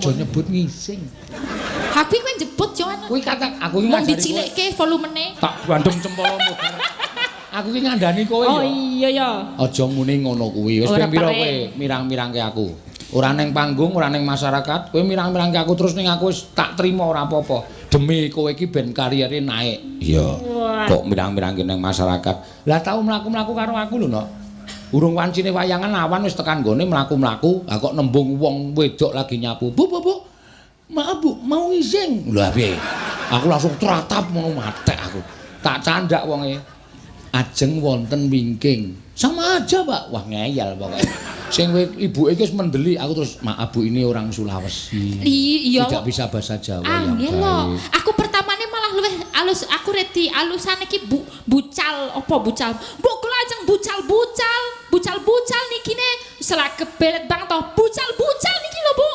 Aja nyebut ngising. Aku kowe njebut yo. Kuwi kata aku iki Mung ngajari kowe. dicilikke volumene. Tak bandem cempolmu. Aku ki ngandani kowe Oh ya. iya ya. Aja muni ngono kuwi. Wis Ora ping pira paring. kowe mirang-mirangke aku? Ora ning panggung, ora ning masyarakat, kowe mirang-mirangke aku terus ning aku wis tak trima ora apa-apa. Demi kowe iki ben karieré naik. Iya. Wah. Kok mirang-mirangke ning masyarakat. Lah tau mlaku-mlaku karo aku lho, Nok. Urung wancine wayangan awan wis tekan nggone mlaku-mlaku, lah kok nembung wong wedok lagi nyapu. Bu, Bu, Bu. Maaf, Bu, mau ngising. Lah piye? Aku langsung tratap ngono matek aku. Tak candak wonge. Ajeng wonten wingking. Sama aja, Pak. Wah, ngeyel pokoknya. Sing ibuke iki wis mendeli, aku terus, maaf Bu, ini orang Sulawesi. Iya. Tidak bisa bahasa Jawa yang Angel lho. baik. Aku pertamane malah luwih alus, aku redi alusane iki bu, bucal apa bucal. Bu kula ajeng bucal-bucal, bucal-bucal niki ne selak kebelet bang toh bucal-bucal niki lho, Bu.